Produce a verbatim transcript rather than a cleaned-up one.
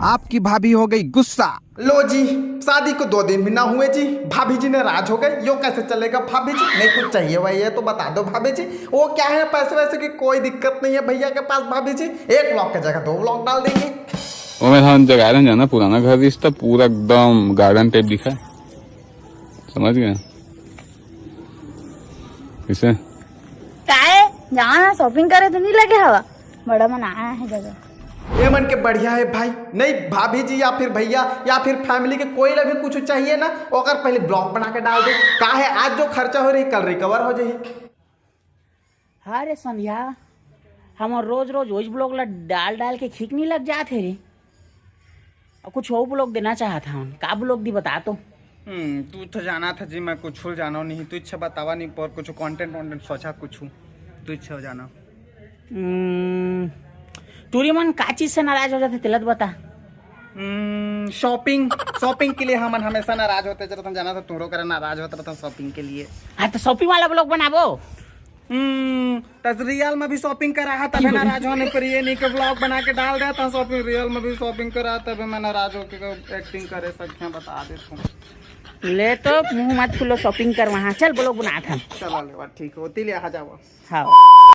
आपकी भाभी हो गई गुस्सा। लो जी, शादी को दो दिन भी ना हुए जी, भाभी जी नाराज हो गए। यो कैसे चलेगा भाभी जी? नहीं, कुछ चाहिए वही है तो बता दो भाभी जी। वो क्या है, पैसे वैसे की कोई दिक्कत नहीं है भैया के पास भाभी जी, एक व्लॉग की जगह दो व्लॉग डाल देंगे। वो मैं हम जगह रहे जाना पुराना घर रिश्ता पूरा एकदम गार्डन टाइप दिखा है। समझ गए? इसे काय जाना शॉपिंग करे तो नहीं लगे हवा। बड़ा मन आया है जगह। ये मन के बढ़िया है भाई। नहीं, भाभी जी या फिर भैया या फिर फैमिली के कोई ला भी कुछ चाहिए ना, ओकर पहले ब्लॉग बना के डाल दे। का है, आज जो खर्चा हो रही, कल रिकवर हो जाही। हाँ रे संध्या, हम रोज रोज वही ब्लॉग ला डाल डाल के खीक नहीं लग जात है रे। और कुछ और ब्लॉग देना चाहत हन, का ब्लॉग दी बता तो। हम्म, तू तो जाना था जी, मैं कुछ जानो नहीं, तू इच्छा बतावा नहीं, पर कुछ कंटेंट वंटेंट सोचा कुछ, तू इच्छा हो जाना। हम्म, टूरी मन का चीज से नाराज हो जाते, तेला तो बता। हम्म, शॉपिंग, शॉपिंग के लिए हमन हमेशा नाराज होते, जब तुम जाना था, तोरो करे नाराज होता रहता शॉपिंग के लिए। हाँ, तो शॉपिंग वाला ब्लॉग बनाबो। हम्म, तस रियल में भी शॉपिंग करा है, तभी नाराज होने पर ये नहीं कि ब्लॉग बना के डाल देता शॉपिंग। रियल में भी शॉपिंग करा, तभी मैं नाराज होके एक्टिंग करे, सब क्या बता देता हूँ। ले तो मुंह मत फुलो, शॉपिंग कर वहाँ, चल ब्लॉग बना था। चलो ले, बात ठीक होती, ले आ जाओ। हाँ।